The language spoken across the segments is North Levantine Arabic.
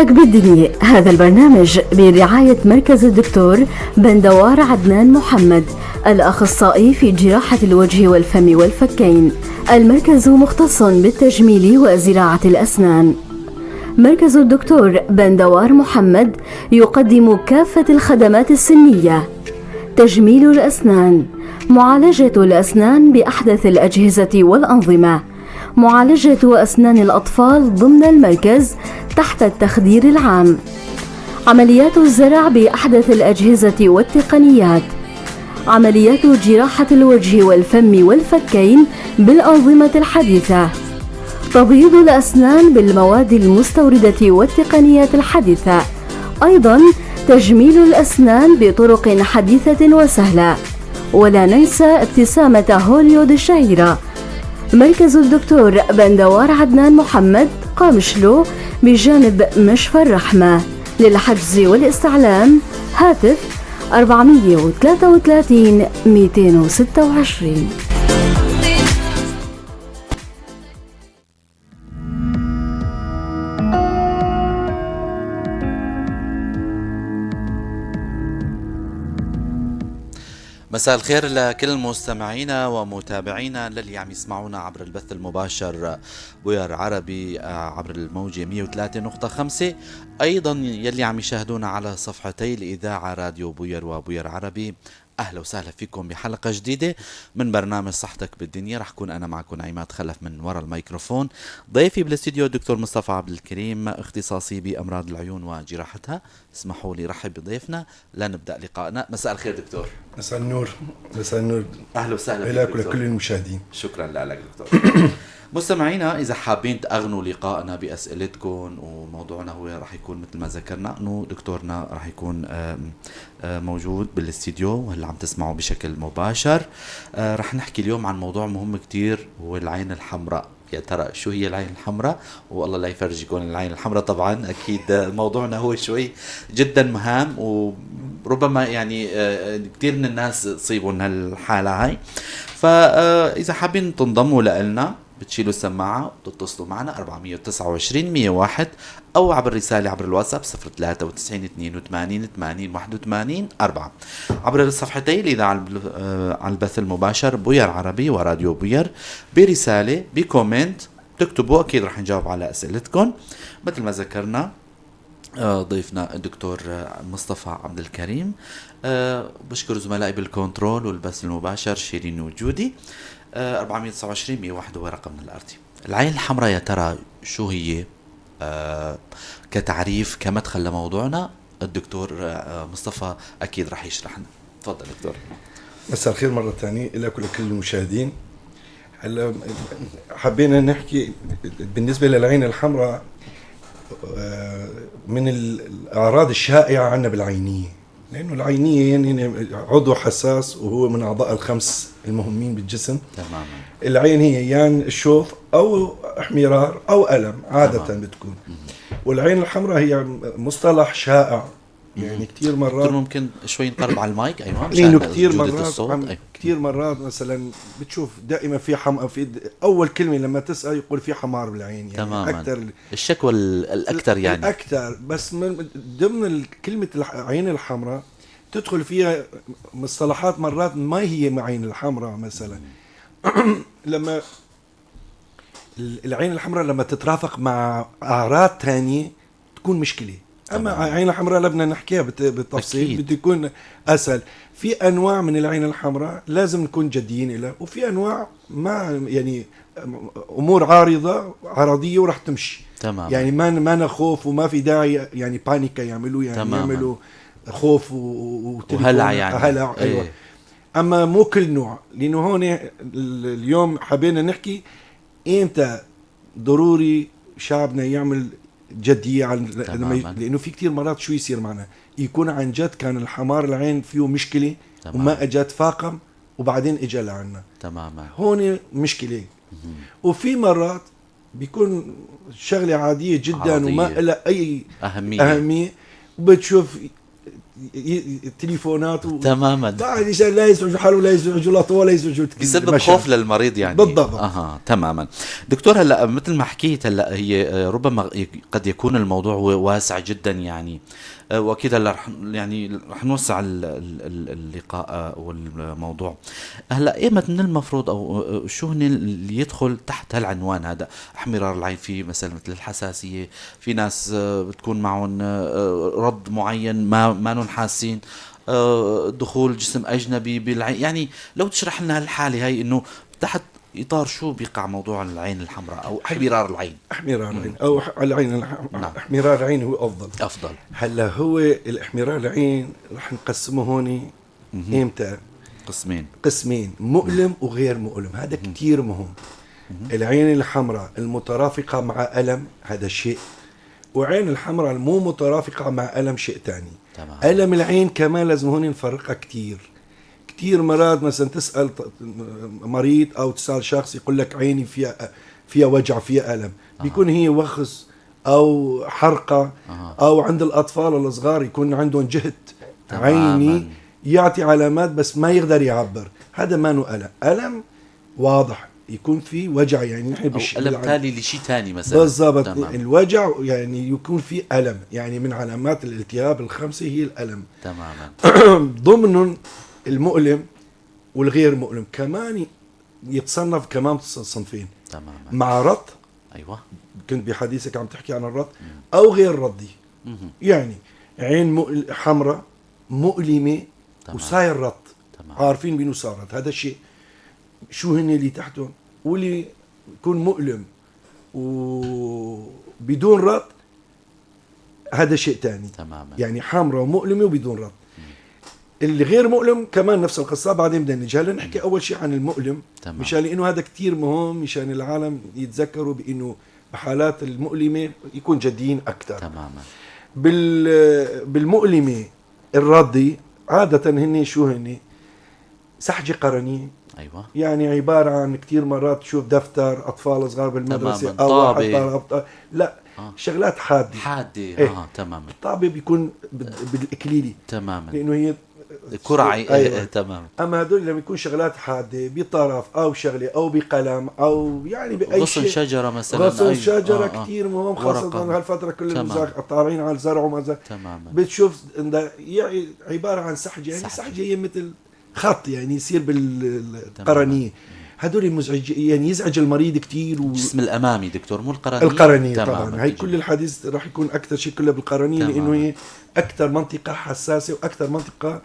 صحتك بالدنيا. هذا البرنامج برعاية مركز الدكتور بندوار عدنان محمد، الأخصائي في جراحة الوجه والفم والفكين. المركز مختص بالتجميل وزراعة الأسنان. مركز الدكتور بندوار محمد يقدم كافة الخدمات السنية: تجميل الأسنان، معالجة الأسنان بأحدث الأجهزة والأنظمة، معالجة أسنان الأطفال ضمن المركز تحت التخدير العام، عمليات الزرع بأحدث الأجهزة والتقنيات، عمليات جراحة الوجه والفم والفكين بالأنظمة الحديثة، تبييض الأسنان بالمواد المستوردة والتقنيات الحديثة، أيضا تجميل الأسنان بطرق حديثة وسهلة، ولا ننسى ابتسامة هوليود الشهيرة. مركز الدكتور بندوار عدنان محمد، قامشلو، بجانب مشفى الرحمة. للحجز والاستعلام هاتف 433 226. مساء الخير لكل مستمعينا ومتابعينا للي عم يسمعونا عبر البث المباشر بوير عربي عبر الموجة 103.5، أيضا يلي عم يشاهدونا على صفحتي الإذاعة راديو بوير وبوير عربي. أهلا وسهلا فيكم بحلقة جديدة من برنامج صحتك بالدنيا. رح كون أنا معكم عماد خلف من وراء الميكروفون، ضيفي بالاستديو الدكتور مصطفى عبد الكريم، اختصاصي بأمراض العيون وجراحتها. اسمحوا لي رحب بضيفنا لنبدأ لقائنا. مساء الخير دكتور. مساء النور. مساء النور. أهلا وسهلا فيك ولكل المشاهدين. شكرا لك دكتور. مستمعينا، إذا حابين تأغنوا لقائنا بأسئلتكم، وموضوعنا هو رح يكون مثل ما ذكرنا أنه دكتورنا رح يكون موجود بالاستديو وهلا عم تسمعوا بشكل مباشر. رح نحكي اليوم عن موضوع مهم كتير، هو العين الحمراء. يا ترى شو هي العين الحمراء؟ والله لا يفرجيكم العين الحمراء. طبعا أكيد موضوعنا هو شوي جدا مهم، وربما يعني كتير من الناس تصيبهم هالحالة هاي. فإذا حابين تنضموا لنا بتشيلوا السماعة وتتصلوا معنا 429 101، أو عبر رسالة عبر الواتساب 093 82 80 81 4، عبر الصفحتين الإذاعة على البث المباشر بوير عربي وراديو بوير، برسالة ب comment تكتبوا، أكيد رح نجاوب على أسئلتكم. مثل ما ذكرنا ضيفنا الدكتور مصطفى عبد الكريم. بشكر زملائي بالكنترول والبث المباشر شيرين وجودي. 429 101 هو رقمنا الأرضي. العين الحمراء يا ترى شو هي؟ كتعريف كمدخل لموضوعنا الدكتور مصطفى أكيد رح يشرح لنا. تفضل دكتور. مساء الخير مرة ثانية لك ولكل المشاهدين. هلا حبينا نحكي بالنسبة للعين الحمراء من الأعراض الشائعة عندنا بالعينية، لأنه العينية يعني عضو حساس وهو من أعضاء الخمس المهمين بالجسم. تماما. العين هي يعني الشوف أو احمرار أو ألم عادة. تمام. بتكون. والعين الحمراء هي مصطلح شائع يعني كثير مرات. ممكن شوي نقرب على المايك. أيوة. لأنه كثير مرات أيوة. كثير مرات مثلا بتشوف دائما في في أول كلمة لما تسأل يقول في حمار بالعين يعني. تماما. أكثر الشكوى الأكثر يعني الأكثر، بس من ضمن كلمة العين الحمراء تدخل فيها مصطلحات مرات ما هي مع عين الحمراء. مثلا لما العين الحمراء لما تترافق مع أعراض ثانية تكون مشكلة. أما العين الحمراء لا بدنا نحكيها بالتفصيل، بده يكون أسهل. في أنواع من العين الحمراء لازم نكون جديين لها، وفي أنواع ما يعني أمور عارضة عرضية وراح تمشي. تمام. يعني ما نخوف وما في داعي يعني بانيكا يعملوا يعني. تمام. يعملوا خوف وهلع يعني. هلع. أيوة. إيه. أما مو كل نوع، لأنه هون اليوم حبينا نحكي إمتى ضروري شعبنا يعمل جدية عن لأنه في كتير مرات شو يصير معنا، يكون عن جد كان الحمار العين فيه مشكلة. تمام. وما أجا تفاقم وبعدين إجا لعنا. تماما. هون مشكلة. وفي مرات بيكون شغلة عادية جدا. عرضية. وما لها أي أهمية، وبتشوف تليفونات تماما. بعد لا يزعجوا حاله، لا يزعجوا لا ولا يزعجوا، بيسبب خوف للمريض يعني. بالضبط. تماما. دكتور هلا مثل ما حكيت، هلا هي ربما قد يكون الموضوع واسع جدا يعني، واكيد هلا رح يعني رح نوسع اللقاء والموضوع. هلا ايمت من المفروض او شو هن اللي يدخل تحت هالعنوان هذا احمرار العين؟ في مثلا مثل الحساسية، في ناس بتكون معهم رد معين ما حاسين، دخول جسم اجنبي بالعين، يعني لو تشرح لنا هالحالة هاي انه تحت اطار شو بيقع موضوع العين الحمراء او احمرار العين؟ احمرار العين او العين. نعم. احمرار العين هو افضل. هلا هو الاحمرار العين رح نقسمه هون امتى؟ قسمين، مؤلم وغير مؤلم. هذا كثير مهم. العين الحمراء المترافقه مع الم هذا شيء، وعين الحمراء المو مترافقه مع الم شيء ثاني. تمام. الم العين كمان لازم هون نفرقها كثير كثير. مرات مثلا تسال مريض او تسال شخص يقول لك عيني فيها وجع، فيها الم. بيكون هي وخز او حرقه. او عند الاطفال الصغار يكون عندهم جهد عيني يعطي علامات بس ما يقدر يعبر، هذا ما نو الم. الم واضح يكون في وجع، يعني نحن ألم تالي لشيء ثاني مثلا. بالضبط. الوجع يعني يكون في ألم، يعني من علامات الالتهاب الخمسة هي الألم. تماما. ضمن المؤلم والغير مؤلم كمان يتصنف كمان صنفين. تماما. مع رط. ايوه، كنت بحديثك عم تحكي عن الرط، او غير رضي. يعني عين حمراء مؤلمة. تمام. وصاير رط. تمام. عارفين بأنه صارت هذا الشيء، شو هن اللي تحتهم، واللي يكون مؤلم وبدون رط هذا شيء ثاني. تماما. يعني حمراء ومؤلمة وبدون رط. اللي غير مؤلم كمان نفس القصة، بعدين بدنا نجي. هلا نحكي أول شيء عن المؤلم. تمام. مشان لأنه هذا كتير مهم، مشان العالم يتذكروا بأنه بحالات المؤلمة يكون جديين أكثر. تماما. بالمؤلمة الردي عادة هن شو هن؟ سحجة قرنية. ايوه، يعني عبارة عن كثير مرات تشوف دفتر اطفال صغار بالمدرسة او واحد، لا شغلات حادة. إيه. تماما. الطابة بيكون بالاكليلي. تماما. لانه هي كرة. أيوة. تماما. اما هدول لما يكون شغلات حادة بطرف او شغله او بقلم او يعني باي غصن شيء، شجرة مثلا، غصن شجرة. كثير مهم، خاصة هالفترة كل طالعين على الزرع وما زرع. تماما. بتشوف يعني عبارة عن سحجه، يعني سحجه هي مثل خط يعني يصير بالقرنيه. هدول مزعج، يعني يزعج المريض كثير. الجسم الامامي دكتور، مو القرنيه. القرنيه طبعا. هي كل الحديث راح يكون اكثر شيء كله بالقرنيه، لانه هي اكثر منطقة حساسة واكثر منطقة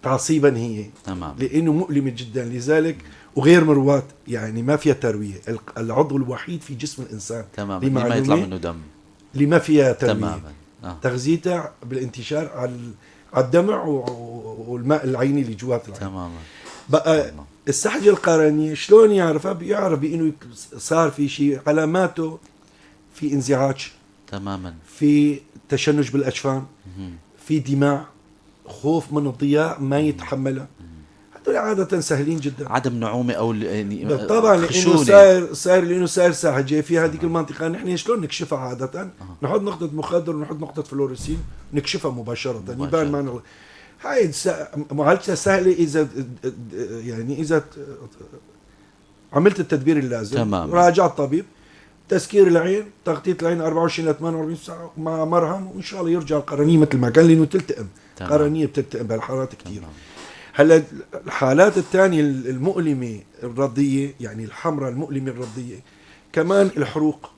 تعصيبا هي. تمام. لانه مؤلمة جدا لذلك، وغير مروات، يعني ما فيها ترويه. العضو الوحيد في جسم الانسان. تمام. ما يطلع منه دم، اللي ما فيها ترويه. تماما. تغذيتها بالانتشار على الدمع والماء العيني اللي جوات العين. تماما. بقى السحجة القرنية شلون يعرفها؟ بيعرف بانه صار في شيء، علاماته في انزعاج. تماما. في تشنج بالاجفان، في دماء، خوف من الضياع ما يتحملها. هذول عادة سهلين جدا. عدم نعومة او يعني طبعا، لانه صاير لانه صاير سحجة في هذيك المنطقة. نحن شلون نكشفها عادة؟ نحط نقطة مخدر ونحط نقطة فلوريسين، نكشفها مباشرة، يبان معنا. هاي معالجتها سهلة إذا يعني إذا عملت التدبير اللازم. تمام. راجع الطبيب، تسكير العين، تغطية العين 24 ل 48 ساعة مع مرهم، وإن شاء الله يرجع القرنية مثل ما كان، لأنه تلتئم. تمام. قرنية بتلتئم بهالحالات كثير. هلا الحالات الثانية المؤلمة الرضية، يعني الحمراء المؤلمة الرضية، كمان الحروق.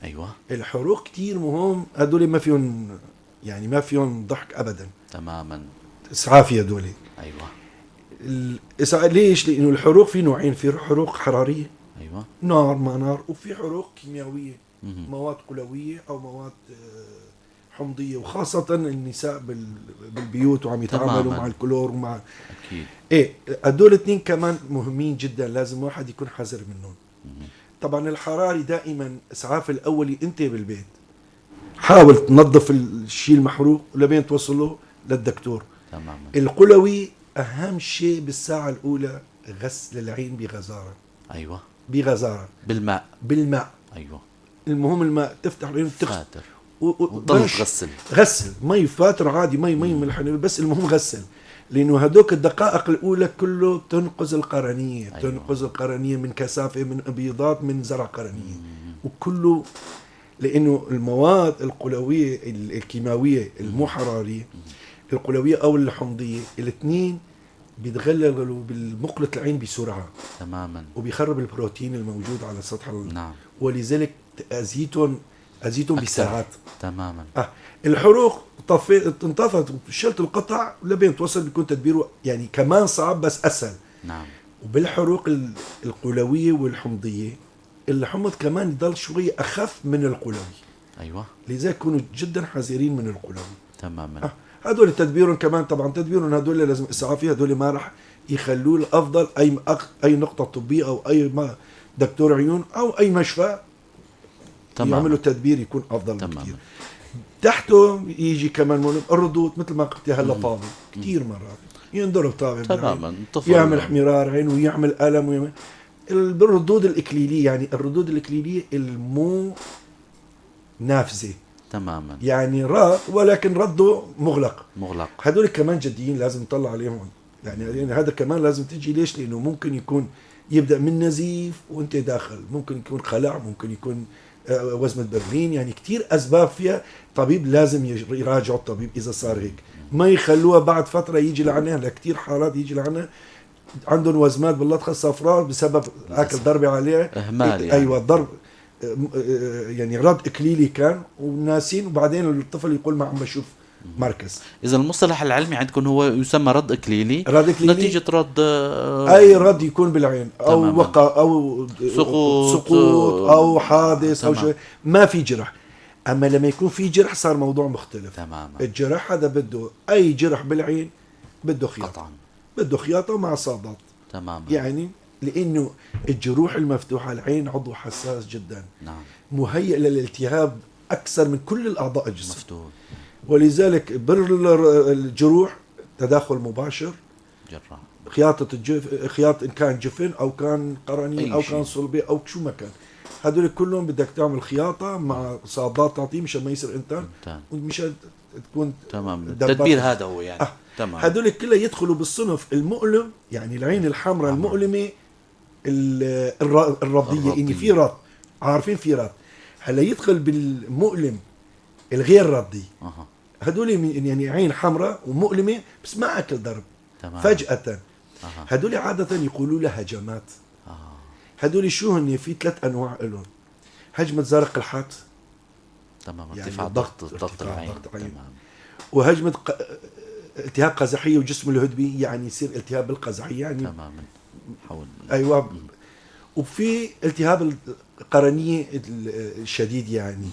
ايوه، الحروق كثير مهم. هدول ما فيهم يعني ما فيهم ضحك ابدا. تماما. اسعافي هدول. ايوه. ليش؟ لانه الحروق في نوعين، في حروق حرارية. ايوه، نار ما نار، وفي حروق كيميائية. مواد قلويه او مواد حمضيه، وخاصة النساء بالبيوت وعم يتعاملوا مع الكلور ومع اكيد. ايه، هدول الاثنين كمان مهمين جدا، لازم واحد يكون حذر منهم. طبعا الحراري دائما اسعاف الاولي، انت بالبيت حاول تنظف الشيء المحروق لبين توصله للدكتور. تماما. القلوي اهم شيء بالساعة الاولى غسل العين بغزاره. ايوه، بغزاره، بالماء. بالماء. ايوه، المهم الماء، تفتح العين وتغسل. وتضل تغسل. غسل مي فاتر عادي، مي من الحنفية، بس المهم غسل، لانه هدوك الدقائق الاولى كله تنقذ القرنيه. أيوة. تنقذ القرنيه من كثافة، من ابيضات، من زرع قرنيه. وكله لانه المواد القلويه الكيماوية المو حرارية، القلويه او الحمضيه، الاثنين بيتغلغلوا بالمقلة العين بسرعة. تماما. وبيخرب البروتين الموجود على سطح. نعم. ولذلك اذيتهم بساعات. تماما. الحروق طفيت، انطفت، شلت القطع لبين توصل بيكون تدبيره يعني كمان صعب بس اسهل. نعم. وبالحروق القلويه والحمضيه، الحمض كمان يضل شوي اخف من القلوي. ايوه. لذلك كونوا جدا حذرين من القلوي. تماما. هدول تدبيرهم كمان، طبعا تدبيرهم هدول لازم اسعافيه، هدول ما راح يخلوه الافضل اي نقطة طبية او اي دكتور عيون او اي مشفى. تمام. يعملوا تدبير يكون افضل بكثير. تحته يجي كمان الردود مثل ما قلت هلا، طابة كثير مرات ينضرب طابة. تماما. يعمل احمرار عين ويعمل الم ويعمل الردود الاكليليه، يعني الردود الاكليليه المو نافذة. تماما. يعني رد، ولكن رده مغلق. هدول كمان جديين لازم نطلع عليهم، يعني هذا كمان لازم تجي. ليش؟ لانه ممكن يكون يبدا من نزيف وانت داخل، ممكن يكون خلع، ممكن يكون وزمة برلين، يعني كتير أسباب فيها. طبيب لازم يراجعوا الطبيب إذا صار هيك، ما يخلوها بعد فترة يجي لعنا. لكتير حالات يجي لعنا عندهم وزمات باللطخة الصفراء بسبب أكل ضربة عليها، إهمال يعني. أيوة، ضرب يعني رد إكليلي كان وناسين، وبعدين الطفل يقول ما عم بشوف مركز. إذا المصطلح العلمي عندكم هو يسمى رد إكليلي. رد إكليلي نتيجة رد، أي رد يكون بالعين أو وقع أو سقوط أو حادث. تمام. أو شيء ما في جرح. أما لما يكون في جرح صار موضوع مختلف. تماما. الجرح هذا بده أي جرح بالعين بده خياطة. قطعا. بده خياطة مع صادات. تماما. يعني لأنه الجروح المفتوحة، العين عضو حساس جدا. نعم. مهيئ للالتهاب أكثر من كل الأعضاء الجسم. مفتوح. ولذلك بالجروح تداخل مباشر، جراح، خياطة خياط إن كان جفن أو كان قرنية أو كان صلبي أو شو ما كان، هدول كلهم بدك تعمل خياطة مع صادات تعطيه مشان ما يصير انتان، ومشان تكون تمام. التدبير هذا هو يعني. تمام. هدول كلها يدخلوا بالصنف المؤلم، يعني العين الحمراء المؤلمة الرضية، إن في رد، عارفين في رد. هلا يدخل بالمؤلم الغير رضي. هدول يعني عين حمراء ومؤلمة بس ما أكل ضرب. تمام. فجأة. هدول عادة يقولوا لها هجمات. هدول شو هن؟ في 3 أنواع لهم. هجمة زرق الحاد. تمام. يعني ارتفاع ضغط العين. تمام. وهجمة التهاب قزحية وجسم الهدبي، يعني يصير التهاب بالقزحية يعني. تماما. حول. أيوة. وفي التهاب القرنية الشديد يعني.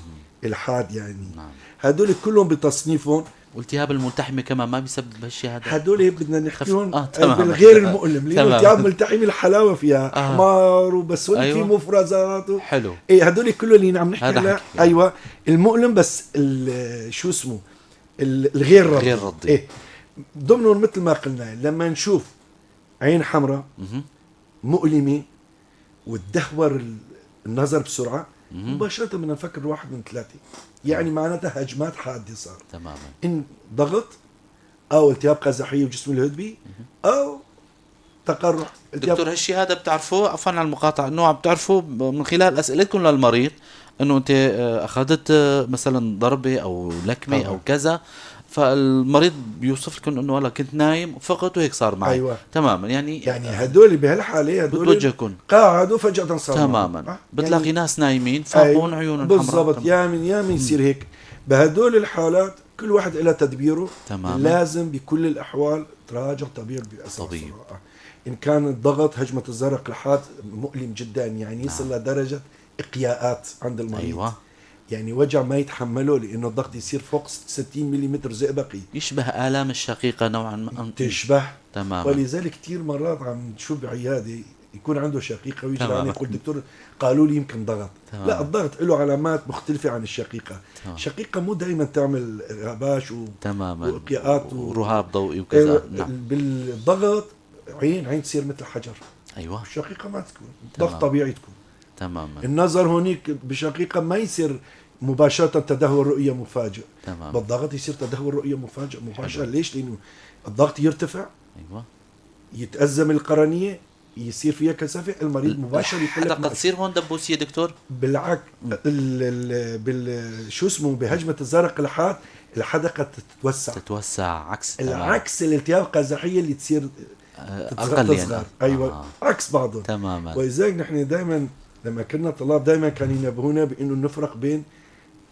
الحاد يعني. نعم. هدول كلهم بتصنيفهم. والتهاب الملتحمة كمان ما بيسبب هالشيء هذا. هدول بدنا نحكيهم بالغير المؤلم، لأنه التهاب الملتحمة الحلاوة فيها حمار وبس. أيوة. في مفرزات حلو. ايه هدول كلهم اللي عم نحكي عنها. ايوه المؤلم بس شو اسمه الغير رضي. غير رضي. إيه. ضمنهم مثل ما قلنا لما نشوف عين حمراء مؤلمة وتدهور النظر بسرعة، مباشرة بدنا نفكر 1 من 3، يعني معناتها هجمات حادة صار. تماما. إن ضغط أو التهاب قزحية وجسم الهدبي أو تقرح. دكتور هالشيء هذا بتعرفوه، عفوا على المقاطعة، إنه عم بتعرفوه من خلال أسئلتكم للمريض، إنه أنت أخذت مثلا ضربة أو لكمة أو كذا، فالمريض بيوصف لكم انه والله كنت نايم فقط وهيك صار معي. أيوة. تماما. يعني هدول بهالحالة هدول بتوجهكم قعدوا فجاة صار تماما. بتلاقي يعني ناس نايمين فاقون عيونهم حمراء. بالضبط. يا من يصير هيك بهدول الحالات كل واحد له تدبيره. تماما. لازم بكل الاحوال تراجع طبيب بأسرع طبيب. ان كان الضغط هجمة الزرق الحاد مؤلم جدا، يعني يصل لدرجة اقياءات عند المريض. أيوة. يعني وجع ما يتحمله لانه الضغط يصير فوق 60 ملم زئبقي. يشبه آلام الشقيقة نوعا ما. تشبه. تماما. ولذلك كثير مرات عم نشوف بعياده يكون عنده شقيقه ويجي لعنا يقول دكتور قالوا لي يمكن ضغط. تمام. لا، الضغط له علامات مختلفة عن الشقيقة. تمام. الشقيقة مو دائما تعمل غباش تماما واقياءات ورهاب ضوئي وكذا. نعم. بالضغط عين تصير مثل حجر. ايوه. الشقيقة ما تكون ضغط طبيعي تكون. تماما. النظر هونيك بشقيقه ما يصير مباشرة تدهور رؤية مفاجئ. تمام. بالضغط يصير تدهور رؤية مفاجئ مباشرة. ليش؟ لانه الضغط يرتفع، ايوه، يتأزم القرنيه، يصير فيها كثافة، المريض مباشرة يقول لك حتى قد تصير هون دبوسيه دكتور؟ بالعكس، بال شو اسمه، بهجمه الزرق الحاد الحدقه تتوسع، تتوسع عكس تمام. العكس الالتهاب القزحيه اللي تصير اقل يعني. تصغر. ايوه، عكس بعضهم تماما. ولذلك نحن دائما لما كنا طلاب دائما كانوا ينبهونا بانه نفرق بين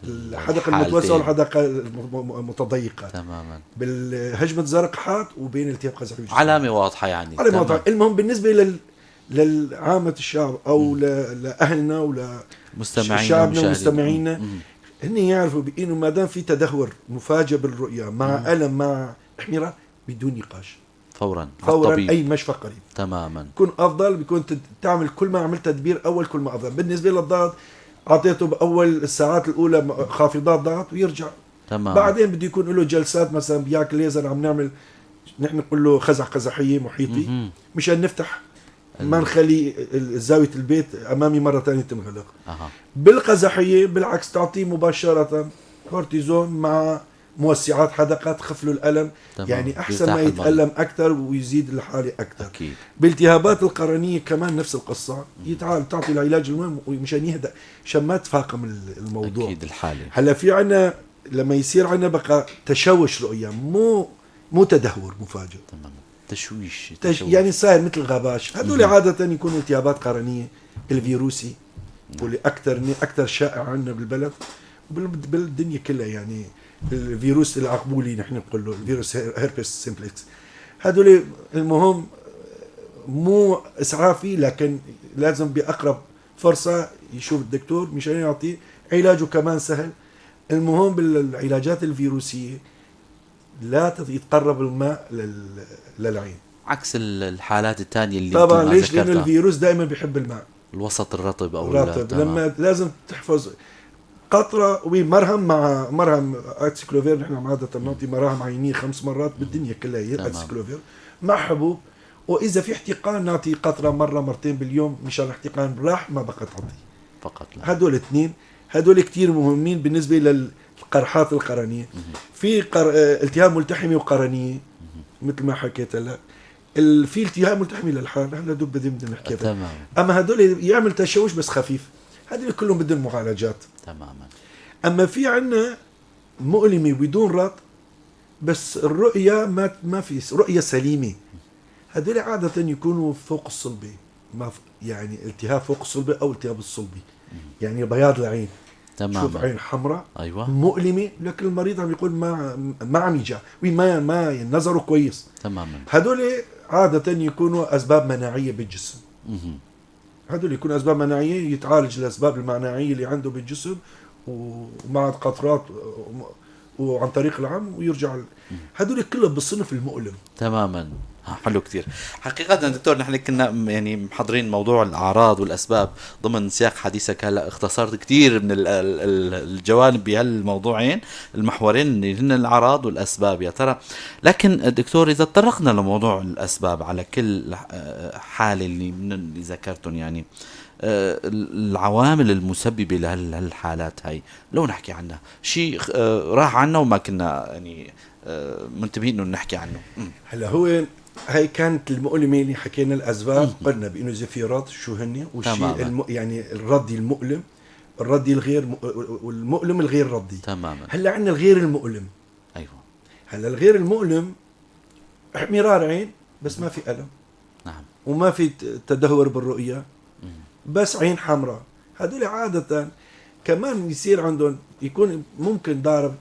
الحدقه المتوسعه والحدقه المتضيقه. تماما. بالهجمه زرق حاد وبين التهاب قزحي. علامة واضحة يعني. علامة واضحة. المهم بالنسبة للعامة الشعب او لاهلنا ولا شعبنا ومستمعينا، هن يعرفوا بانه ما دام في تدهور مفاجئ بالرؤية مع الم مع احمرار بدون نقاش، فورا فورا اي مشفى قريب. تماما. بيكون افضل، بيكون تعمل كل ما عملت تدبير اول كل ما افضل. بالنسبة للضغط اعطيته باول الساعات الاولى خافضات ضغط ويرجع. تمام. بعدين بده يكون له جلسات مثلا بياك ليزر، عم نعمل نحن نقول له خزع قزحيه محيطي مشان نفتح، ما نخلي زاوية البيت امامي مرة ثانية تنغلق. بالقزحيه بالعكس تعطيه مباشرة كورتيزون مع موسعات حدقات تخف له الالم. تمام. يعني احسن ما يتالم اكثر ويزيد الحالة اكثر. أكيد. بالتهابات القرنيه كمان نفس القصة، يتعال تعطي العلاج المهم مشان يهدأ، عشان ما تفاقم الموضوع. اكيد الحالة. هلا في عنا لما يصير عنا بقى تشوش رؤية، مو تدهور مفاجئ. تمام. تشويش. يعني صاير مثل غباش. هذول عادة يكونوا التهابات قرنيه الفيروسي، واللي اكثر شائع عندنا بالبلد بالدنيا كلها، يعني الفيروس العقبولي نحن نقول له الفيروس herpes simplex. هذول المهم مو اسعافي، لكن لازم باقرب فرصة يشوف الدكتور مشان يعطيه علاجه، كمان سهل. المهم بالعلاجات الفيروسيه لا يتقرب الماء للعين، عكس الحالات الثانية اللي طبعا. ليش؟ لانه الفيروس دائما بيحب الماء، الوسط الرطب او الرطب. لما لازم تحفظ قطرة ومرهم مع مرهم اتسكلوفير، نحن عادة نعطي مراهم عينيه 5 مرات بالدنيا كلها هي اتسكلوفير مع حبوب، واذا في احتقان نعطي قطرة مرة مرتين باليوم مشان الاحتقان راح ما بقى تعطي فقط. لا. هدول اثنين هدول كثير مهمين بالنسبة للقرحات القرنيه. في التهاب ملتحمي وقرنيه مثل ما حكيت هلا، في التهاب ملتحمي للحال هلا دوب بدنا نحكي. تمام. اما هدول يعمل تشوش بس خفيف، هذول كلهم بدهم معالجات. تماما. اما في عندنا مؤلمة بدون رط، بس الرؤية ما في رؤية سليمة، هذول عادة يكونوا فوق الصلبة، ما يعني التهاب فوق الصلبة او التهاب الصلبي، يعني بياض العين. تماما. شوف عين حمراء. ايوه. مؤلمة، لكن المريض عم يقول ما عم يجع، ما نظره كويس. تماما. هذول عادة يكونوا اسباب مناعية بالجسم. هذول يكون اسباب مناعية، يتعالج الاسباب المناعية اللي عنده بالجسم ومع قطرات وعن طريق العم ويرجع. هذول كلهم بالصنف المؤلم. تماما. حلو كثير حقيقة دكتور. نحن كنا يعني محضرين موضوع الأعراض والأسباب ضمن سياق حديثك، هلا اختصرت كثير من الجوانب بهالموضوعين المحورين اللي هن الأعراض والأسباب يا ترى. لكن دكتور إذا تطرقنا لموضوع الأسباب على كل حالة اللي من اللي ذكرتهم، يعني العوامل المسببة لهالحالات هاي لو نحكي عنها شيء راح عنا وما كنا يعني منتبهين انه نحكي عنه. هلا هو هاي كانت المؤلمة اللي حكينا الأسباب، قلنا بأنه زفيرات شو هن والشيء يعني الردي المؤلم، الردي الغير والمؤلم الغير ردي. تماما. هلا عندنا الغير المؤلم. ايوه. هلا الغير المؤلم احمرار عين بس ما في ألم. نعم. وما في تدهور بالرؤية، بس عين حمراء. هذول عادة كمان يصير عندهم يكون ممكن ضارب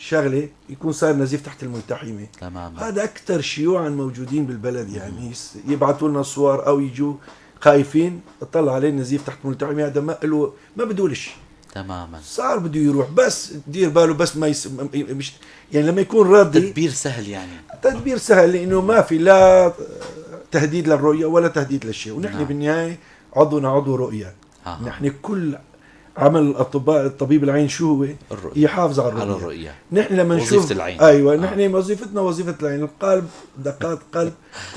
شغله، يكون صار نزيف تحت الملتحمه. تمام. هذا اكثر شيوعا موجودين بالبلد، يعني يبعثوا لنا صور او يجوا خايفين، اطلع عليه نزيف تحت الملتحمه، هذا ما له ما بدولش. تماما. صار بده يروح، بس دير باله، بس ما مش يعني لما يكون راضي. تدبير سهل يعني. تدبير سهل لانه ما في لا تهديد للرؤية ولا تهديد للشيء، ونحن نعم. بالنهاية عضونا عضو رؤية. نحن كل عمل الاطباء الطبيب العين شو هو؟ الرؤية. يحافظ على الرؤية. على الرؤية. نحن لما نشوف وظيفة العين. ايوه. نحن وظيفتنا وظيفة العين، القلب دقات قلب،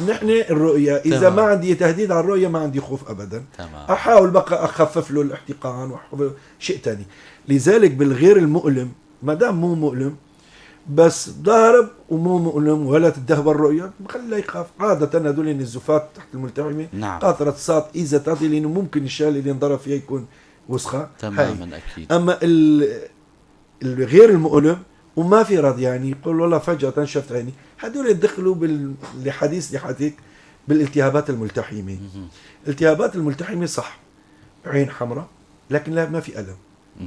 نحن الرؤية. اذا تمام. ما عندي تهديد على الرؤية ما عندي خوف ابدا. تمام. احاول بقى اخفف له الاحتقان شيء ثاني. لذلك بالغير المؤلم ما دام مو مؤلم بس ضارب ومو مؤلم ولا تدهور الرؤية، خليه يخاف. عادة هدول النزوفات تحت الملتحمه، نعم. قطرة صاد اذا تعطي، لانه ممكن الشغلة اللي انضرب فيها يكون وسخة. تماما اكيد. اما الغير المؤلم وما في رد، يعني يقول والله فجأة شفت عيني، هدول يدخلوا بالحديث اللي بالالتهابات الملتحمة. التهابات الملتحمة صح عين حمراء، لكن لا ما في ألم،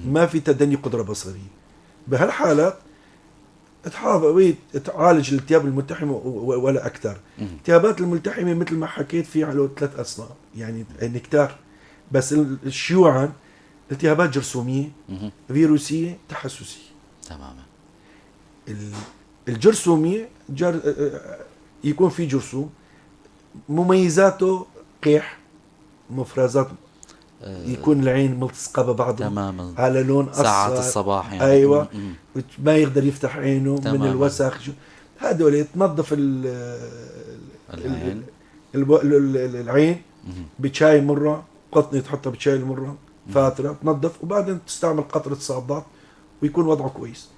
ما في تدني قدرة بصرية. بهالحالات تحافظ تعالج الالتهاب الملتحمة ولا أكثر. التهابات الملتحمة مثل ما حكيت في له 3 أصناف، يعني كتار، بس شيوعا التهابات جرثومية، فيروسية، تحسسية. تماما. الجرثومية يكون في جرثوم، مميزاته قيح، مفرزات، يكون العين ملتصقة ببعضها. تماما. على لون أصفر ساعات الصباح يعني. أيوة. ما يقدر يفتح عينه. تماما. من الوسخ. هذول تنظف العين, العين بشاي مرة، قطنة تحطها بشاي المرة فترة تنظف، وبعدين تستعمل قطرة صادات ويكون وضعه كويس.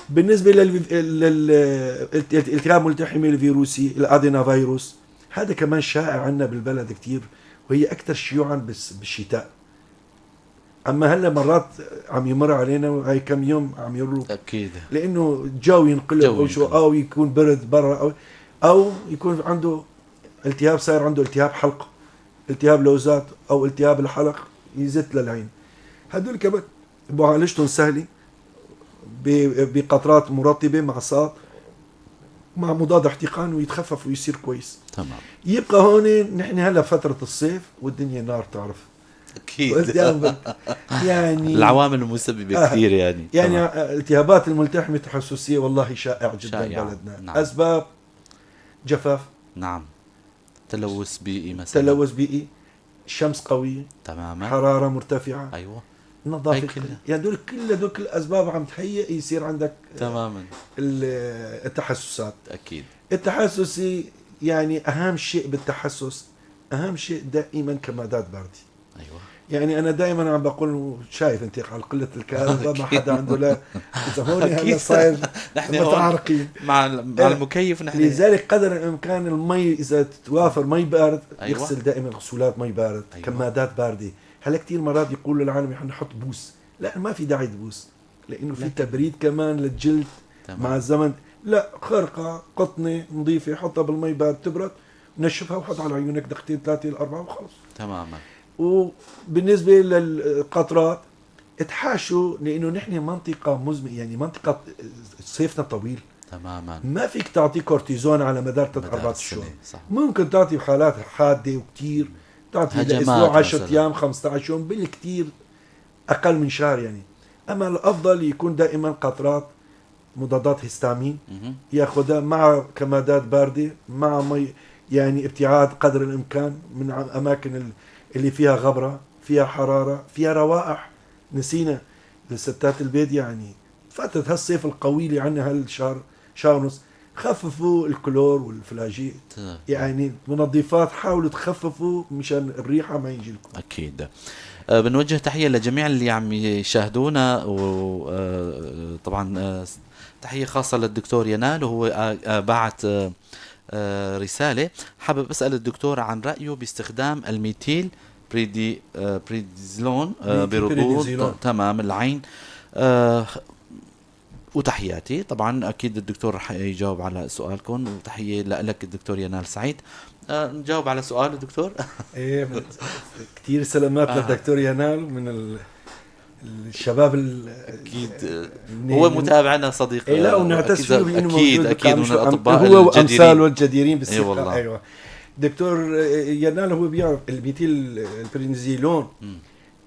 بالنسبة للالتهاب الملتحمي الفيروسي الأدينا فيروس، هذا كمان شائع عندنا بالبلد كتير، وهي أكثر شيوعا بالشتاء. أما هلا مرات عم يمر علينا هاي كم يوم عم يمروا أكيد، لأنه الجو ينقلب أو شو، أو يكون برد برا، أو يكون عنده التهاب، صاير عنده التهاب حلق، التهاب لوزات أو التهاب الحلق يزت للعين. هدول كمان معالجتهم سهلة بقطرات مرطبة مع صاد مع مضاد احتقان، ويتخفف ويصير كويس. تمام. يبقى هون نحن هلا فترة الصيف والدنيا نار، تعرف اكيد يعني العوامل المسببة كثير يعني. يعني التهابات الملتحمة التحسسية والله شائع جدا بلدنا. نعم. أسباب جفاف، نعم، تلوث بيئي مثلا، تلوث بيئي، شمس قوية، تماما، حرارة مرتفعة، أيوة، نظافة، يعني دول كل دول الأسباب عم تهيئ يصير عندك تماما التحسسات. أكيد. التحسسي يعني أهم شيء بالتحسس، أهم شيء دائما كمادات باردة. أيوة. يعني أنا دائما عم بقول، شايف أنت على قلة الكهرباء ما حدا عنده، لا إذا هون هلا صاير نحن متعرقين مع المكيف نحن. لذلك قدر الإمكان المي إذا توافر مي بارد. أيوة. يغسل دائما غسولات مي بارد. أيوة. كمادات باردة. هلا كثير مرات يقولوا للعالم نحن نحط بوس، لا ما في داعي تبوس، لأنه في تبريد كمان للجلد. تمام. مع الزمن. لا، خرقة قطنة نظيفة حطها بالمي بارد تبرد، نشفها وحط على عيونك دقيقتين 3 4 وخلص. تماما. وبالنسبة للقطرات اتحاشوا، لأنه نحن منطقة مزمنة، يعني منطقة صيفنا طويل. تماما. ما فيك تعطي كورتيزون على مدار 3-4 شهور. صح. ممكن تعطي بحالات حادة وكتير، تعطي لأسبوع 10 أيام 15 يوم بالكتير، أقل من شهر يعني. أما الأفضل يكون دائما قطرات مضادات هستامين ياخذها مع كمادات باردة مع مي، يعني ابتعاد قدر الإمكان من أماكن اللي فيها غبرة، فيها حرارة، فيها روائح. نسينا لستات البيت يعني فترة هالصيف القوي اللي عندنا هالشهر شهر ونص، خففوا الكلور والفلاجيل، يعني منظفات، حاولوا تخففوا مشان الريحة ما يجي لكم. أكيد. بنوجه تحية لجميع اللي عم يشاهدونا، وطبعا تحية خاصة للدكتور ينال، وهو بعت رسالة. حابب أسأل الدكتور عن رأيه باستخدام الميثيل بريديزلون برضوض تمام العين، وتحياتي. طبعا أكيد الدكتور رح يجاوب على سؤالكم، وتحية لك الدكتور ينال سعيد. نجاوب على سؤال الدكتور. ايه كثير سلامات للدكتور ينال من الشباب اكيد هو متابعنا صديق. إيه لا، ونعتز فيه بانه اكيد اكيد من الاطباء هو وامثاله الجديرين بالثقة. إيه والله. ايوه دكتور ينال هو بيعرف الميثيل البرينزيلون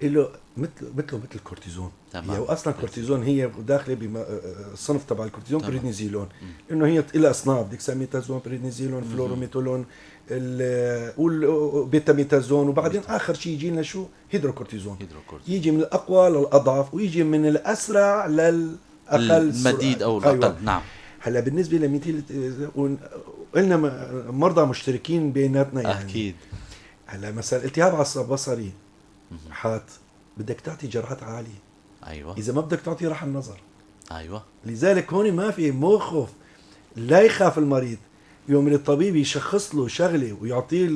له مثل الكورتيزون. تمام. هي اصلا الكورتيزون هي داخله بالصنف تبع الكورتيزون بريدنيزيلون، لانه هي لها اصناف، ديكساميتازون، بريدنيزيلون، فلوروميتولون، والبيتاميتازون، وبعدين اخر شيء يجي لنا شو؟ هيدروكورتيزون. يجي من الاقوى للاضعف، ويجي من الاسرع للاقل المديد او الاقل. أيوة. نعم. هلا بالنسبة لميثيل قلنا مرضى مشتركين بيناتنا يعني. اكيد. هلا مثلا التهاب عصب بصري حاد، بدك تعطي جرعات عالية. ايوه. اذا ما بدك تعطي راح النظر. ايوه. لذلك هون ما في مو خوف، لا يخاف المريض. يوم اللي الطبيب يشخص له شغله ويعطيه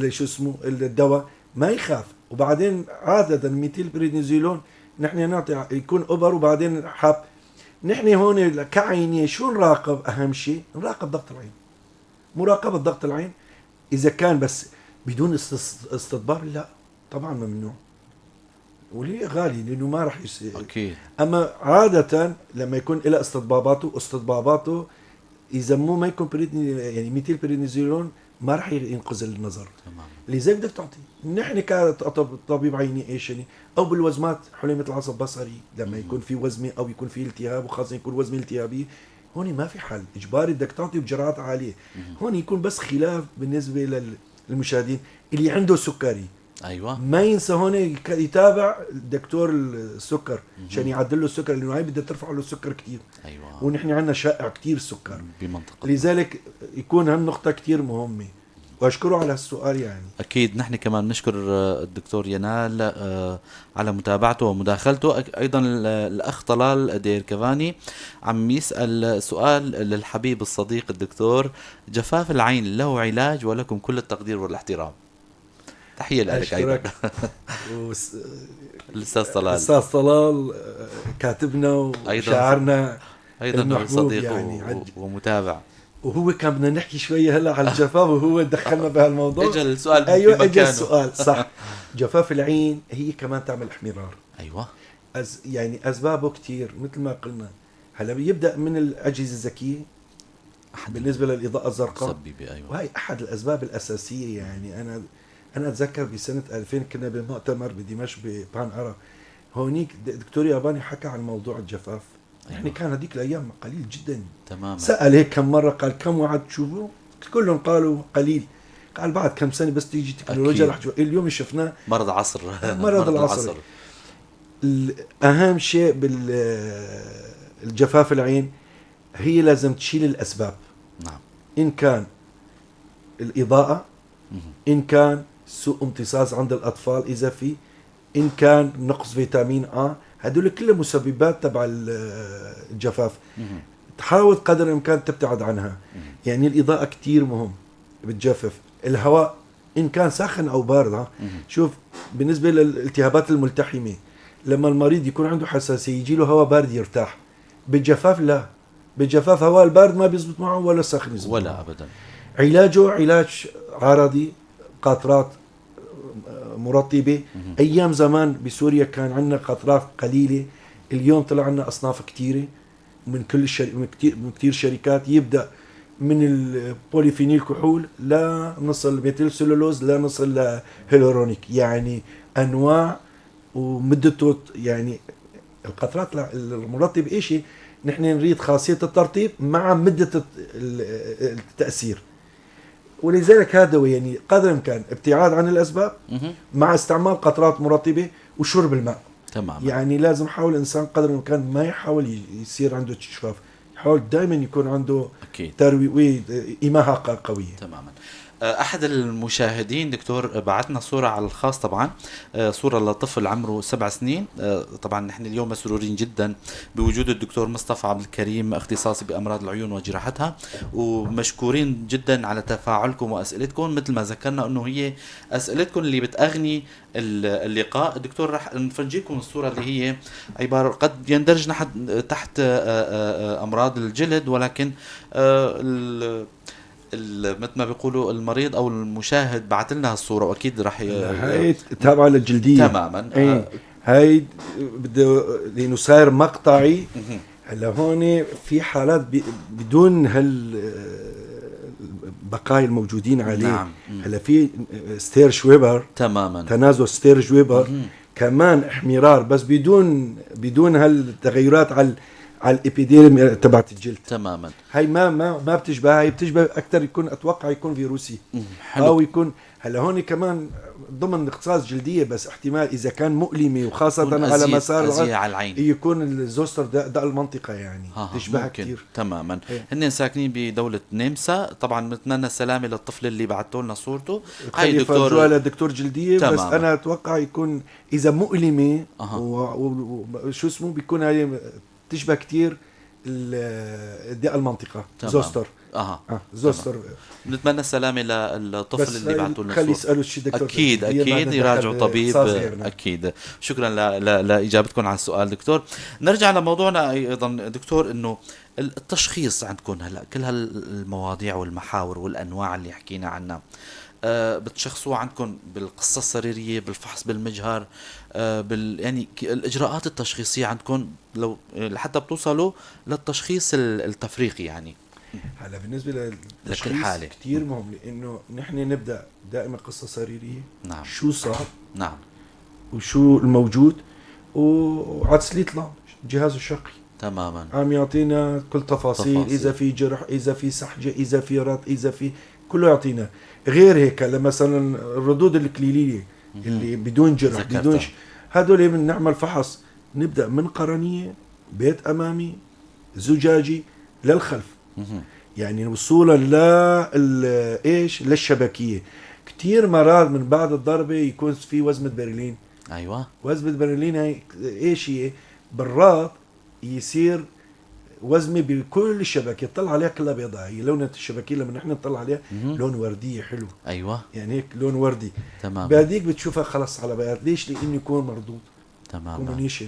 شو اسمه الدواء ما يخاف. وبعدين عادة methylprednisolone نحن نعطي يكون ابر وبعدين حب. نحن هون كعينيه شو نراقب؟ اهم شيء نراقب ضغط العين، مراقبة ضغط العين. اذا كان بس بدون استطباب لا طبعا ممنوع، وليه غالي لانه ما راح يصير. اكيد. اما عادة لما يكون لها استطباباته اذا مو ما يكون يعني methylprednisolone ما راح ينقذ النظر. تمام. لذلك بدك تعطي. نحن كطبيب عيني ايش يعني، او بالوزمات حليمة العصب البصري لما يكون في وزمه او يكون في التهاب، وخاصة يكون وزمه التهابيه، هون ما في حل، اجباري بدك تعطي بجرعات عالية. هون يكون بس خلاف بالنسبة للمشاهدين اللي عنده سكري. ايوه. ما ينسى هون يتابع دكتور السكر عشان يعدل له السكر، لانه هاي بدها ترفع له السكر كثير. ايوه. ونحن عندنا شائع كثير السكر بمنطقة، لذلك يكون هالنقطة كثير مهمة. واشكره على هالسؤال. يعني اكيد نحن كمان نشكر الدكتور ينال على متابعته ومداخلته. ايضا الاخ طلال دير كفاني عم يسال سؤال للحبيب الصديق الدكتور: جفاف العين له علاج؟ ولكم كل التقدير والاحترام. تحية لك ايضا. الاستاذ طلال. الاستاذ طلال كاتبنا وشاعرنا ايضا، صديق يعني ومتابع. وهو كان بدنا نحكي شوية هلا على الجفاف وهو دخلنا بهالموضوع. اجى السؤال. ايوه اجى السؤال صح. جفاف العين هي كمان تعمل احمرار. ايوه. يعني اسبابه كثير مثل ما قلنا. هلا بيبدا من الاجهزة الذكية بالنسبة للاضاءة الزرقاء. مسببه. ايوه. وهي احد الاسباب الاساسية. يعني انا اتذكر بسنة 2000 كنا بمؤتمر بدمشق ببان ارا، هونيك دكتور ياباني حكى عن موضوع الجفاف. أيوة. يعني كان هذيك الايام قليل جدا. تماما. سال هيك كم مرة، قال كم وعد تشوفوا؟ كلهم قالوا قليل. قال بعد كم سنة بس تيجي تكنولوجيا رح تشوف. اليوم شفناه مرض عصر. مرض العصر. اهم شيء بالجفاف العين هي لازم تشيل الاسباب. نعم. ان كان الاضاءة، ان كان سوء امتصاص عند الاطفال اذا في، ان كان نقص فيتامين ا، هدول كلها مسببات تبع الجفاف. تحاول قدر الامكان تبتعد عنها. يعني الاضاءة كثير مهم، بتجفف. الهواء ان كان ساخن او بارد. شوف بالنسبة للالتهابات الملتحمه، لما المريض يكون عنده حساسية يجي له هواء بارد يرتاح. بالجفاف لا، بالجفاف هواء البارد ما بيزبط معه ولا الساخن يزبط ولا معه. ابدا. علاجه علاج عرضي، قطرات مرطبة. أيام زمان بسوريا كان عندنا قطرات قليلة، اليوم طلع عندنا أصناف كثيرة من كل من كثير شركات. يبدأ من ال polyvinyl كحول لا نصل methyl cellulose لا نصل لهيلورونيك، يعني أنواع ومدته. يعني القطرات المرطب إيشي نحن نريد خاصية الترطيب مع مدة التأثير. ولذلك هذا هو يعني قدر الامكان ابتعاد عن الاسباب مع استعمال قطرات مرطبه وشرب الماء. تمام. يعني لازم حاول الانسان قدر الامكان ما يحاول يصير عنده جفاف، يحاول دائما يكون عنده تروي إماهة قوية. تماما. احد المشاهدين دكتور بعثنا صوره على الخاص، طبعا صوره لطفل عمره 7 سنين. طبعا نحن اليوم مسرورين جدا بوجود الدكتور مصطفى عبد الكريم، اختصاصي بامراض العيون وجراحتها، ومشكورين جدا على تفاعلكم واسئلتكم. مثل ما ذكرنا انه هي اسئلتكم اللي بتأغني اللقاء. دكتور رح نفرجيكم الصورة اللي هي عبارة قد يندرج تحت امراض الجلد، ولكن مثل ما بيقولوا المريض او المشاهد بعث لنا هالصورة واكيد رح هاي تابعه للجلديه. تماما. ايه. هاي بده لانه صاير مقطعي. هلا هون في حالات بدون هالبقايا الموجودين عليه. نعم. هلا في Sturge Weber. تماما. تنازل Sturge Weber كمان احمرار، بس بدون هالتغيرات على ال epiderm تبعت الجلد. تماما. هاي ما بتشبه، هاي بتشبه اكثر، يكون اتوقع يكون فيروسي. حلو. او يكون هلا هون كمان ضمن اختصاص جلدية، بس احتمال اذا كان مؤلمة وخاصة على مسار على العين يكون ال zoster داء المنطقة، يعني تشبهها كثير. تماما. هن ساكنين بدولة النمسا. طبعا بنتمنى السلامة للطفل اللي بعثوا لنا صورته. هاي دكتور لدكتور جلدية. تماما. بس انا اتوقع يكون اذا مؤلمة وشو اسمه بيكون هي تشبه كثير داء المنطقة. تمام. zoster. Zoster. نتمنى السلامة للطفل اللي بعثوا لنا. خلي يسالوا شي دكتور. اكيد اكيد يراجعوا طبيب. اكيد. شكرا لاجابتكم على السؤال دكتور. نرجع لموضوعنا ايضا دكتور، انه التشخيص عندكم هلا كل هالمواضيع والمحاور والانواع اللي حكينا عنها بتشخصوها عندكم بالقصة السريرية، بالفحص بالمجهر، يعني الاجراءات التشخيصية عندكم لو لحتى بتوصلوا للتشخيص التفريقي يعني. هلا بالنسبة للتشخيص كثير مهم، لانه نحن نبدا دائما قصة سريرية. نعم. شو صار؟ نعم. وشو الموجود، وعلى slit lamp الجهاز الشرقي. تماما. عم يعطينا كل تفاصيل. اذا في جرح، اذا في سحجه، اذا في رط، اذا في كله يعطينا. غير هيك مثلا الردود الكليليه اللي بدون جرح بدون هدول بنعمل فحص، نبدا من قرنيه، بيت امامي، زجاجي للخلف. يعني وصولا ايش للشبكيه. كثير مرات من بعد الضربة يكون في وزمه برلين. ايوه. وزمه برلين هي ايش هي؟ بالراط يصير وزمه بكل الشبكة، طلع عليها كلها بيضاء، هي لونة الشبكيه لما نحن نطلع عليها لون وردية حلو. ايوه. يعني هيك لون وردي. تمام. بعديك بتشوفها خلص على بياض. ليش؟ لانه يكون مردود. تمام. comminution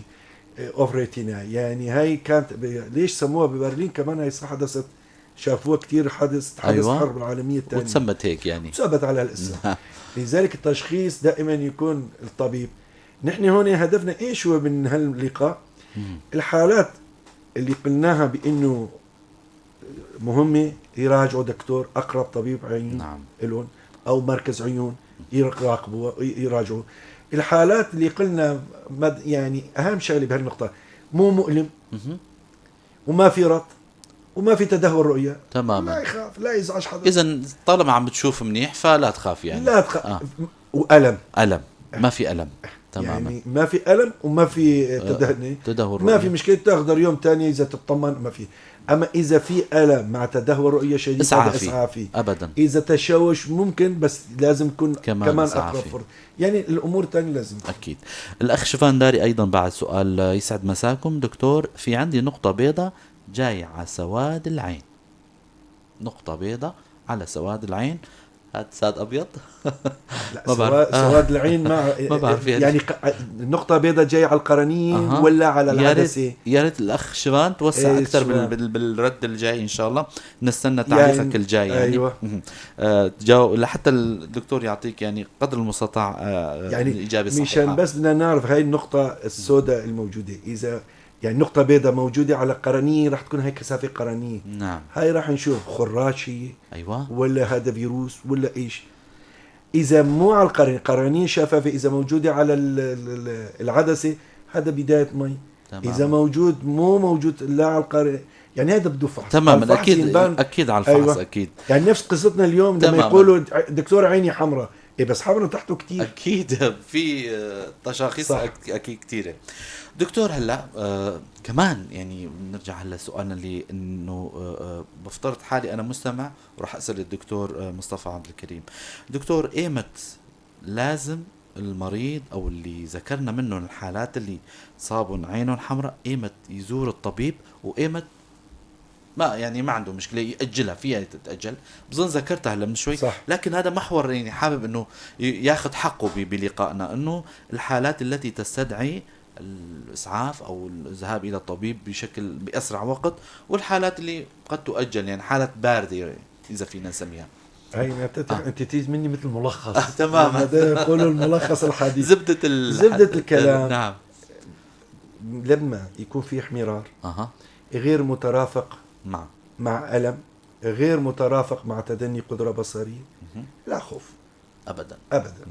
of retina. يعني هاي كانت ليش سموها ببرلين كمان؟ هاي صح حدثت، شافوها كثير، حدث أيوة. الحرب العالمية الثانية وتسمت هيك يعني، وتثبت على هالاسم. لذلك التشخيص دائما يكون الطبيب. نحن هون هدفنا ايش هو من هاللقاء؟ الحالات اللي قلناها بانه مهمة يراجعوا دكتور، اقرب طبيب عيون. نعم. لهم او مركز عيون يراقبوا يراجعوا. الحالات اللي قلنا يعني اهم شغله بهالنقطه مو مؤلم وما في رط وما في تدهور رؤية. تماما. لا يخاف، لا يزعج حدا. اذا طالما عم بتشوف منيح فلا تخاف يعني. لا تخاف. والم الم ما في الم. تماما. يعني ما في الم وما في تدهور ما في مشكلة، تاخذ يوم ثاني اذا تطمن ما في. اما اذا في الم مع تدهور رؤية شديد اسعافي ابدا. اذا تشوش ممكن، بس لازم يكون كمان اقرب فرصة. يعني الامور الثانية لازم اكيد. الاخ شفان داري ايضا بعد سؤال، يسعد مساكم دكتور، في عندي نقطة بيضاء جاي على سواد العين. نقطة بيضاء على سواد العين، هاد ساد ابيض؟ لا، ما بعرف. سواد العين ما بعرف يعني نقطة بيضاء جاية على القرنية ولا على العدسة؟ يا ريت الاخ شفان توسع اكثر بالرد الجاي ان شاء الله. نستنى تعليقك يعني الجاي يعني. ايوه. تجاوب لحتى الدكتور يعطيك يعني قدر المستطاع يعني الاجابة الصحيحة. مشان بس بدنا نعرف هاي النقطة السوداء الموجودة، اذا يعني نقطة بيضاء موجودة على قرنية راح تكون هاي كثافة قرنية. نعم. هاي راح نشوف خراج هي. أيوة. ولا هذا فيروس ولا إيش. إذا مو على القرنية، قرنية شفافة، إذا موجودة على العدسة هذا بداية مي. تمام. إذا موجود مو موجود لا على القرنية، يعني هذا بده فحص. تماما. أكيد أكيد على الفحص. أيوة. أكيد. يعني نفس قصتنا اليوم لما يقولوا دكتور عيني حمراء، إيه بس حمراء تحته كتير. أكيد في تشاخيص أكيد كتيرة. دكتور هلا كمان يعني بنرجع هلا سؤالنا اللي انه بفترض حالي انا مستمع وراح اسال الدكتور مصطفى عبد الكريم. دكتور، ايمت لازم المريض او اللي ذكرنا منهم الحالات اللي صابوا عينهم حمراء، ايمت يزور الطبيب وايمت ما يعني ما عنده مشكلة ياجلها، فيها تتاجل؟ بظن ذكرتها هلا من شوي. صح. لكن هذا محور يعني حابب انه ياخذ حقه بلقائنا، انه الحالات التي تستدعي الإسعاف أو الذهاب إلى الطبيب بشكل بأسرع وقت، والحالات اللي قد تؤجل، يعني حالات باردة إذا فينا نسميها. هي أنت تيجي مني مثل ملخص. تماما. هذا يقولوا الملخص الحديث، زبدة الكلام. نعم. لما يكون في احمرار غير مترافق مع ألم، غير مترافق مع تدني قدرة بصرية، لا خوف أبدا أبدا.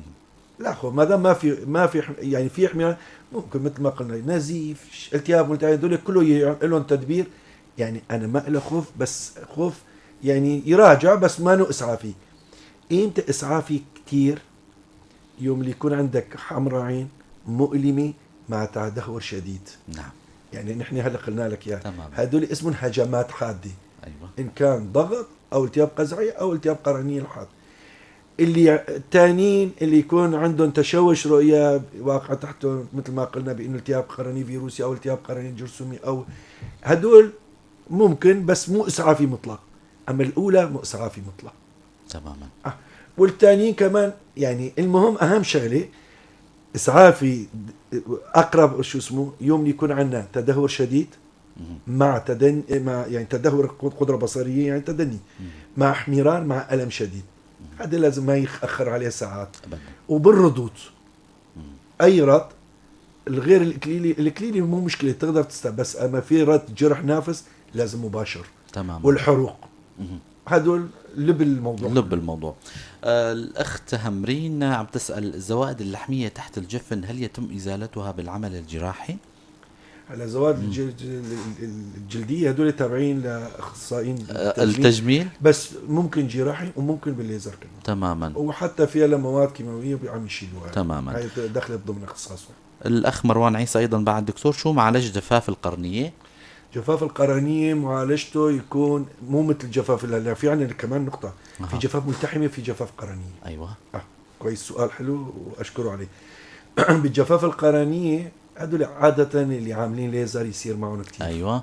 لا خوف ما دام ما في يعني في احمرار، ممكن مثل ما قلنا نزيف، التهاب ملتهب، هذول كله لهم تدبير. يعني انا ما له خوف، بس خوف يعني يراجع، بس ما نو اسعافي. امتى اسعافي؟ كتير يوم اللي يكون عندك حمرة عين مؤلمة مع تدهور شديد. نعم. يعني نحن هلا قلنا لك اياها. تمام. هدول اسمهم هجمات حادة. ايوه. ان كان ضغط او التهاب قزعي او التهاب قرنيه الحاد. اللي الثانيين اللي يكون عندهم تشوش رؤية واقع تحته مثل ما قلنا بانه التهاب قرني فيروسي او التهاب قرني جرثومي، او هدول ممكن بس مو اسعافي مطلق. اما الاولى مو اسعافي مطلق. تماما. والثانيين كمان يعني المهم اهم شغله اسعافي اقرب شو اسمه يوم يكون عندنا تدهور شديد مع مع يعني تدهور قدره بصريه، يعني تدني مع احمرار مع الم شديد، هذا لازم ما يأخر عليه ساعات. أبداً. وبالردود اي رد الغير الاكليلي، الاكليلي مو مشكلة تقدر بس اما في رد جرح نافس لازم مباشر. تمام. والحروق هدول لب الموضوع. لب الموضوع. الأخت همرين عم تسأل الزوائد اللحمية تحت الجفن هل يتم إزالتها بالعمل الجراحي؟ هلا زوائد الجلدية هدول تابعين لأخصائيين التجميل، بس ممكن جراحي وممكن بالليزر كمان. تماما. وحتى فيها لمواد كيماوية عم يشيلوها. تماما. هي دخلت ضمن اختصاصهم. الأخ مروان عيسى أيضا بعد دكتور، شو معالجة جفاف القرنية؟ جفاف القرنية معالجته يكون مو مثل جفاف، لا في عندنا كمان نقطة. في جفاف ملتحمة، في جفاف قرنية. أيوة. كويس، سؤال حلو وأشكره عليه. بالجفاف القرنية هدول عادة اللي عاملين ليزر يصير معهم كثير. أيوة.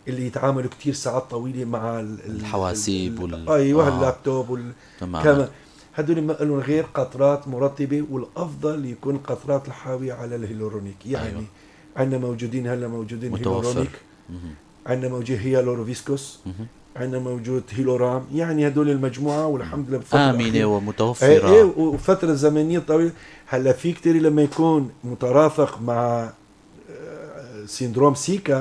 اللي يتعاملوا كثير ساعات طويلة مع الحواسيب أيوة اللابتوب كمان هدول ما لهم غير قطرات مرطبة، والأفضل يكون قطرات الحاوية على الهيلورونيك. يعني أيوة. عندنا موجودين هلا موجودين هيلورونيك، عندنا موجود هيالوروفيسكوس، عندنا موجود هيلورام، يعني هدول المجموعة والحمد لله بفترة آمنة ومتوفرة. ايه وفترة زمنية طويلة. هلا في كتير لما يكون مترافق مع syndrome sicca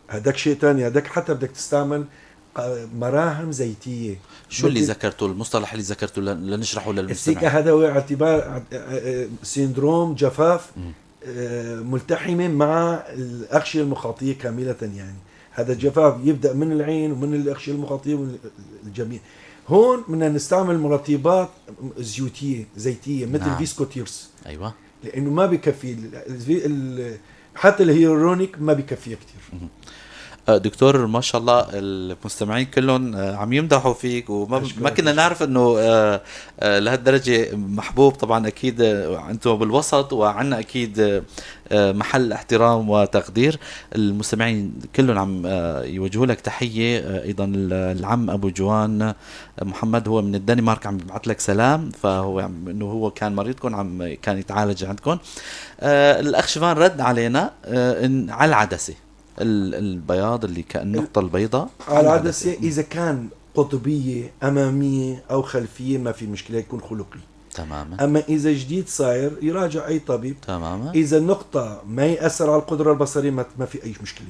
هداك شيء ثاني، هداك حتى بدك تستعمل مراهم زيتية. شو اللي ذكرته، المصطلح اللي ذكرته لنشرحه للمستمع؟ ال sicca هذا هو اعتبار syndrome جفاف ملتحمة مع الأغشية المخاطية كاملة. يعني هذا الجفاف يبدأ من العين ومن الأغشية المخاطية والجميع. هون بدنا نستعمل مرطبات زيوتية زيتية مثل نعم. فيسكوتيرس. أيوة. لأنه ما بكفي حتى الهيرونيك ما بكفيه كثير. دكتور ما شاء الله المستمعين كلهم عم يمدحوا فيك، وما ما كنا نعرف انه لهالدرجة محبوب. طبعا اكيد انتم بالوسط وعنا اكيد محل احترام وتقدير. المستمعين كلهم عم يوجهوا لك تحية. ايضا العم ابو جوان محمد هو من الدنمارك عم يبعث لك سلام، فهو انه هو كان مريضكم، عم كان يتعالج عندكم. الاخ شيفان رد علينا ان على العدسة البياض اللي كأن النقطة البيضاء على العدسة، إذا كان قطبية أمامية أو خلفية ما في مشكلة، يكون خلقي. تماما. أما إذا جديد صاير يراجع أي طبيب. تماما. إذا النقطة ما يأثر على القدرة البصرية ما في أي مشكلة.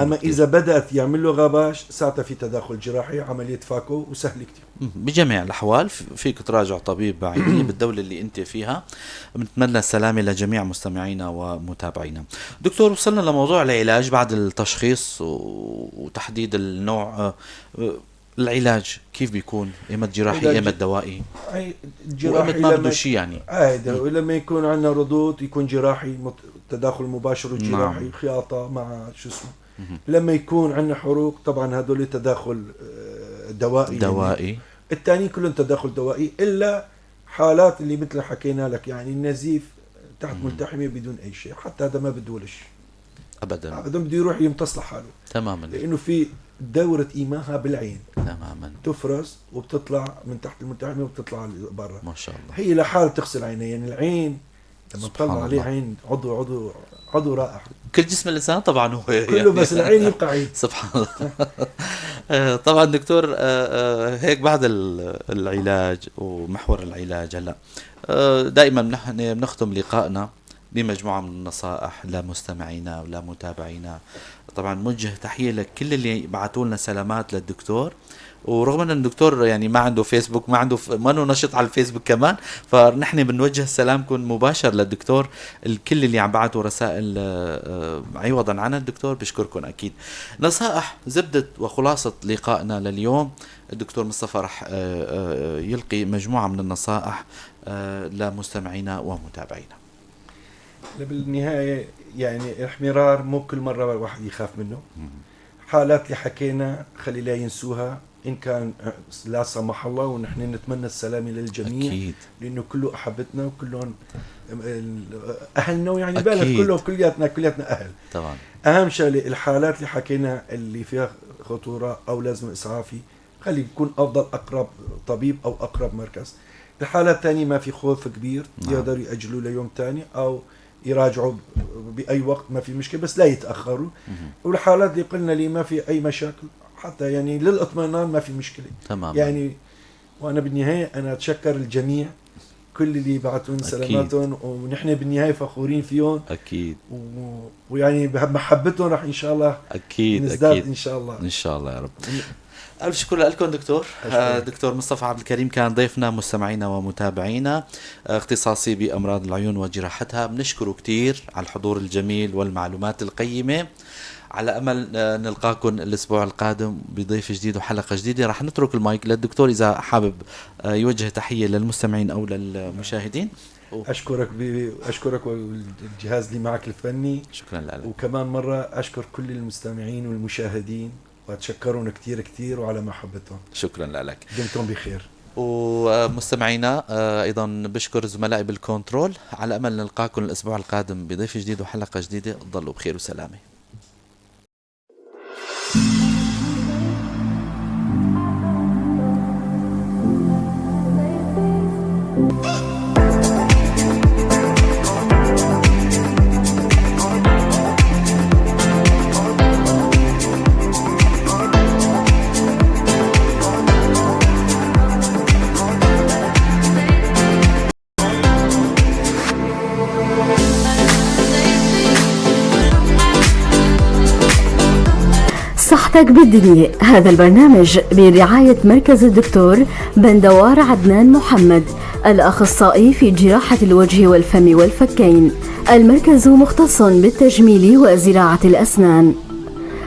أما إذا بدأت يعمل له غباش ساعتها في تدخل جراحي، عملية phaco، وسهل كتير. بجميع الأحوال فيك تراجع طبيب عيني بالدولة اللي أنت فيها. بنتمنى السلامة لجميع مستمعينا ومتابعينا. دكتور، وصلنا لموضوع العلاج بعد التشخيص وتحديد النوع. العلاج كيف بيكون؟ إما جراحي إما دوائي؟ جراحي ما بده شيء يعني. لما يكون عندنا رضوض يكون جراحي، تداخل مباشر وجراحي. نعم. خياطة مع شو اسمه. لما يكون عندنا حروق طبعا هدول تداخل دوائي. دوائي. يعني. الثاني كلهم تداخل دوائي، إلا حالات اللي مثل حكينا لك، يعني النزيف تحت ملتحمة بدون أي شيء، حتى هذا ما بده ولا شيء أبدا. أبدا، بده يروح يمتص لحاله. تماما. لأنه في دورة إيماها بالعين. تماما. تفرز وبتطلع من تحت الملتحمة وبتطلع برا. ما شاء الله. هي لحالها تغسل عينها، يعني العين لما تطلع عليه عين عضو عضو عضو رائع. كل جسم الإنسان طبعا هو كله يعني بس العين يبقى عين. سبحان الله. طبعا دكتور، هيك بعد العلاج ومحور العلاج هلا دائما نحن بنختم لقائنا بمجموعة من النصائح لمستمعينا ولمتابعينا. طبعا موجه تحية لكل اللي بعثوا لنا سلامات للدكتور، ورغم ان الدكتور يعني ما عنده فيسبوك، ما عنده ما نشط على الفيسبوك كمان، فنحن بنوجه سلامكم مباشر للدكتور. الكل اللي عم بعثوا رسائل عوضا عن الدكتور بشكركم اكيد. نصائح زبدة وخلاصة لقائنا لليوم، الدكتور مصطفى رح يلقي مجموعة من النصائح لمستمعينا ومتابعينا. بالنهاية يعني الاحمرار مو كل مرة الواحد يخاف منه. حالات اللي حكينا خلي لا ينسوها، إن كان لا سمح الله، ونحن نتمنى السلامة للجميع أكيد، لأنه كله أحبتنا وكلهم أهلنا، ويعني بالك كلهم كلياتنا أهل طبعا. أهم شغلة الحالات اللي حكينا اللي فيها خطورة أو لازم إسعافي، خلي يكون أفضل أقرب طبيب أو أقرب مركز. الحالة الثانية ما في خوف كبير، يقدروا يأجلوا ليوم ثاني أو يراجعوا بأي وقت، ما في مشكلة، بس لا يتأخروا. والحالات اللي قلنا لي ما في أي مشاكل، حتى يعني للاطمئنان ما في مشكلة تماما. يعني وأنا بالنهاية أنا أتشكر الجميع، كل اللي بعثون سلاماتهم، ونحن بالنهاية فخورين فيهم أكيد، ويعني بمحبتهم رح إن شاء الله أكيد نزداد أكيد إن شاء الله، إن شاء الله يا رب. ألف شكر لكم دكتور. دكتور مصطفى عبد الكريم كان ضيفنا، مستمعينا ومتابعينا، اختصاصي بأمراض العيون وجراحتها. بنشكره كتير على الحضور الجميل والمعلومات القيمة. على أمل نلقاكم الأسبوع القادم بضيف جديد وحلقة جديدة. رح نترك المايك للدكتور إذا حابب يوجه تحية للمستمعين أو للمشاهدين. أشكرك والجهاز اللي معك الفني، شكرا لك. وكمان مرة أشكر كل المستمعين والمشاهدين، وأتشكرهم كثير كثير وعلى محبتهم. شكرا لك، دمتم بخير. ومستمعينا أيضا بشكر زملائي بالكنترول. على أمل نلقاكم الأسبوع القادم بضيف جديد وحلقة جديدة. تضلوا بخير وسلامة. صحتك بالدنيا، هذا البرنامج برعاية مركز الدكتور بندوار عدنان محمد، الأخصائي في جراحة الوجه والفم والفكين. المركز مختص بالتجميل وزراعة الأسنان.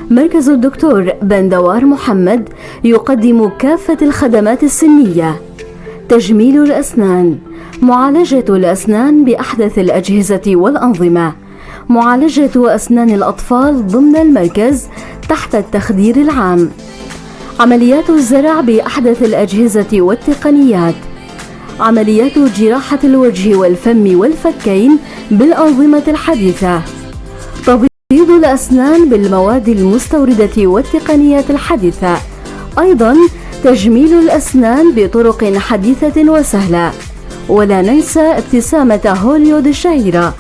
مركز الدكتور بندوار محمد يقدم كافة الخدمات السنية: تجميل الأسنان، معالجة الأسنان بأحدث الأجهزة والأنظمة، معالجة أسنان الأطفال ضمن المركز تحت التخدير العام، عمليات الزرع بأحدث الأجهزة والتقنيات، عمليات جراحة الوجه والفم والفكين بالأنظمة الحديثة، تبييض الأسنان بالمواد المستوردة والتقنيات الحديثة، أيضا تجميل الأسنان بطرق حديثة وسهلة، ولا ننسى ابتسامة هوليود الشهيرة.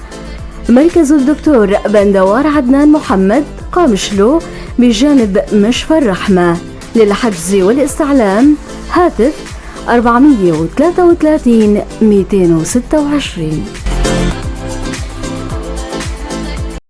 مركز الدكتور بندوار عدنان محمد، قامشلو، بجانب مشفى الرحمة. للحجز والاستعلام هاتف 433 226.